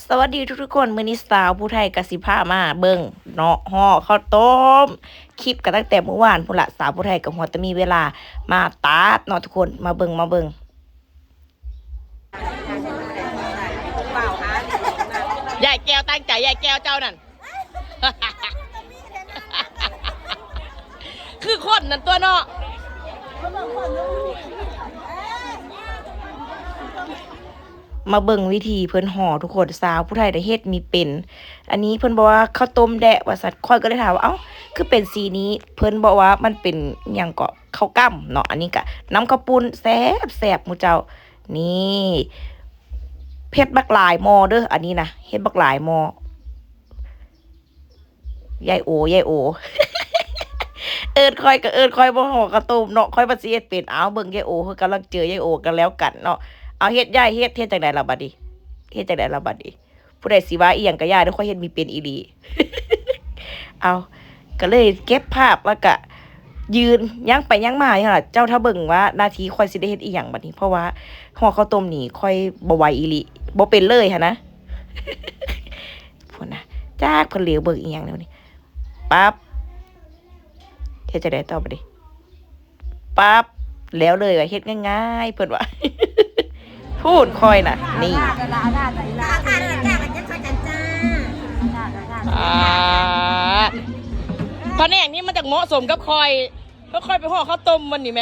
ສະຫວັດດີທຸກໆຄົນ, ມື້ນີ້ສາວຜູ້ໄທກໍຊິພາມາເບິ່ງເນາະ ຫໍ່ເຂົ້າຕົ້ມ. ຄລິບກໍຕັ້ງແຕ່ມື້ວານພຸ້ນລະ, ສາວຜູ້ໄທກໍຮອດແຕ່ມີເວລາມາຕັດເນາະທຸກຄົນ. ມາເບິ່ງ ມາເບິ່ງ. ຍາຍແກ້ວຕັ້ງໃຈ, ຍາຍແກ້ວເຈົ້ານັ້ນ ຄືຄົນນັ້ນຕົວະເນາະ. ມາເບິ່ງວິທີເພິ່ນຫໍ່ທຸກຄົນ, ສາວຜູ້ໄທນະເຮັດມີເປັນ. ອັນນີ້ເພິ່ນບອກວ່າເຂົ້າຕົ້ມແດະວ່າຊັ້ນ, ຂ້ອຍກໍເລີຍຖາມວ່າ ເອົ້າ ຄືເປັນສີນີ້? ເພິ່ນບອກວ່າມັນເປັນຫຍັງເກາະ ເຂົ້າກ້ຳເນາະ. ອັນນີ້ກະນຳເຂົ້າປຸ້ນແຊບໆ ໝູ່ເຈົ້າ. ນີ້ ເຮັດບັກຫຼາຍໝໍ້ເດີ້ ອັນນີ້ນະ, ເຮັດບັກຫຼາຍໝໍ້. ຍາຍໂອ ຍາຍໂອ ເອີ້ນຂ້ອຍກໍເອີ້ນຂ້ອຍບໍ່ຫໍ່ເຂົ້າຕົ້ມເນາະ, ຂ້ອຍວ່າຊິເຮັດເປັນ. ເອົາ ເບິ່ງຍາຍໂອ ເພິ່ນກຳລັງເຈີຍາຍໂອກັນແລ້ວກັນເນາະ. ເອົາ ເຮັດ ຍາຍເຮັດ ເຮັດຈັ່ງໃດລະບັດນີ້? ເຮັດຈັ່ງໃດລະບັດນີ້? ຜູ້ໃດຊິວ່າອີ່ຫຍັງກໍຢ່າເດີ້, ຂ້ອຍເຮັດມີເປັນອີ່ຫຼີ. ເອົາ ກໍເລີຍເກັບພາບ ແລ້ວກະຢືນຍ່າງໄປຍ່າງມາຢູ່ຫັ້ນລະ. ເຈົ້າຖ້າເບິ່ງວ່ານາທີຂ້ອຍຊິໄດ້ເຮັດອີ່ຫຍັງບັດນີ້, ເພາະວ່າຫໍ່ເຂົ້າຕົ້ມນີ້ຂ້ອຍບໍ່ໄຫວອີ່ຫຼີ, ບໍ່ເປັນເລີຍຫັ້ນນະ. ພຸ້ນນະ, ຈັກເພິ່ນຫຼຽວເບິ່ງອີ່ຫຍັງແນວນີ້. ປັບ ເຮັດຈັ່ງໃດຕໍ່ບັດນີ້? ປັບ ແລ້ວເລີຍວ່າ ເຮັດງ່າຍໆ ເພິ່ນວ່າ. ພຸ້ນ ຂ້ອຍນະ ນີ້ ອ່າ ພະແນກນີ້ມັນຈັກເໝາະສົມກັບຂ້ອຍ, ເພາະຂ້ອຍໄປຫໍ່ເຂົ້າຕົ້ມວັນນີ້ແມ.